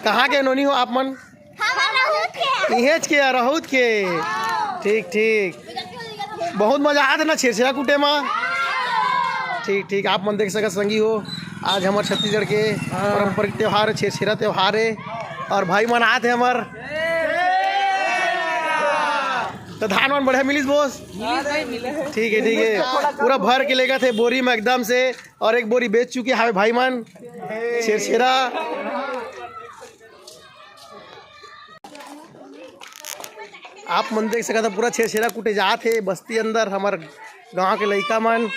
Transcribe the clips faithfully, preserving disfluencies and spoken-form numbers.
कहाँ के नोनी हो आप मन? इहेच के, रहूत के। ठीक ठीक। बहुत मजा आत हे ना छेरछेरा कूटे मा? ठीक ठीक। आप मन देख सकत संगी हो, आज हमर छत्तीसगढ़ के पारंपरिक त्योहार हे, छेरछेरा त्योहार हे। और भाई मन आत हे हमर, तो धान वान बढ़िया मिलिस बोस? ठीक है ठीक है। पूरा भर के लेगत हे बोरी में एकदम से। और एक बोरी बेच चुके हावे भाई मन छेरछेरा। आप मन देख सकत ह, पूरा छेरछेरा कूटे जात हे बस्ती अंदर, हमर गांव के लइका मन।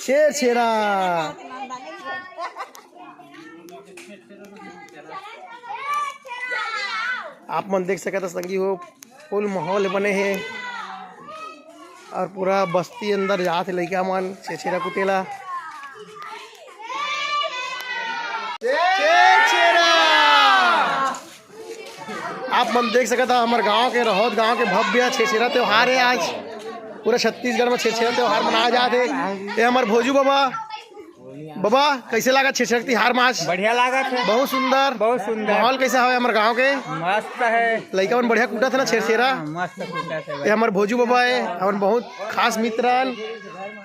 छेरछेरा आप मन देख सकत ह संगी हो, फुल माहौल बने हे। और पूरा बस्ती अंदर जात हे लइका मन छेरछेरा कुटेला। छेरछेरा आप मन देख सकत ह, हमर गांव के, रहौद गांव के भव्य छेरछेरा त्योहार हे आज। पूरा छत्तीसगढ़ में छेरछेरा त्योहार मनाया जात हे। ये हमर भोजू बाबा, बाबा, कैसे लागत छेरछेरा के तिहार मा आज? बढ़िया लागत हे। बहुत सुंदर। बहुत सुंदर। माहौल कैसा हवे हमर गांव के? मस्त हे। लइका मन बढ़िया कूटत हे ना छेरछेरा? हाँ, मस्त कूटत हे ये भाई। हमर भोजू बाबा हे, हमर बहुत खास मित्र हन।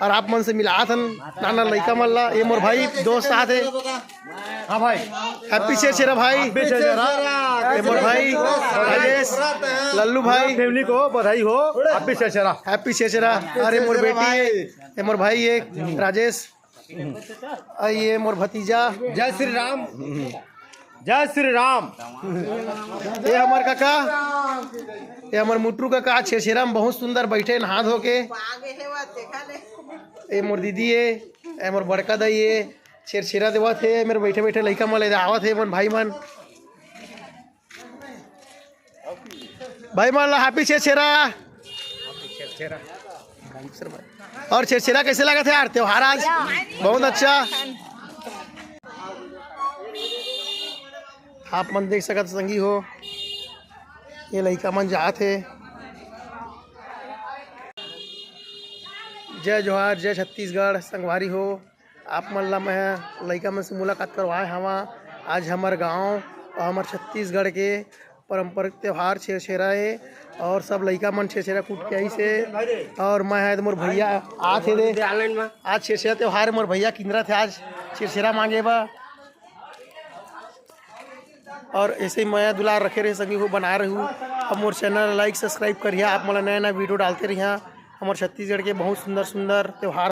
और आप मन से मिलात हन नाना लइका मन ला। ये मोर भाई दोस्त आत हे। हाँ भाई। Happy छेरछेरा भाई। Happy छेरछेरा। ये मोर भाई राजेश, लल्लू भाई। Family को बधाई हो। Happy छेरछेरा। Happy छेरछेरा। अरे मोर बेटी हे, ये मोर भाई हे राजेश। आ ये मोर भतीजा। जय श्री राम। जय श्री राम। ये हमर काका, ये हमर मुटरू काका छेरछेरा में बहुत सुंदर बैठे नहा धो के। ये मोर दीदी हे, ये मोर बड़का दाई हे, छेरछेरा देवत हे। मेरे बैठे बैठे लइका मन ले आवत हे मन भाई मन। भाई मन ला happy छेरछेरा। और छेरछेरा कैसे लागत हे यार त्योहार आज? बहुत अच्छा। आप मन देख सकत संगी हो, ये लइका मन जात हे। जय जोहार, जय छत्तीसगढ़ संगवारी हो। आप मन ला मैं लइका मन से मुलाकात करवाए हवा। आज हमर गांव और हमर छत्तीसगढ़ के पारंपरिक त्योहार छेरछेरा हे और सब लइका मन छेरछेरा कूट के आइस हे। और मैं हे तो मोर भैया आत हे दे। आज छेरछेरा त्योहार हे, मोर भैया किंदरत हे आज छेरछेरा मांगे बर। और ऐसे ही मया दुलार रखे रहे संगी हो, बनाए रहू। अब मोर channel like subscribe करिहा, आप मन ला नया नया video डालते रहिहा। हमर छत्तीसगढ़ के बहुत सुंदर सुंदर त्योहार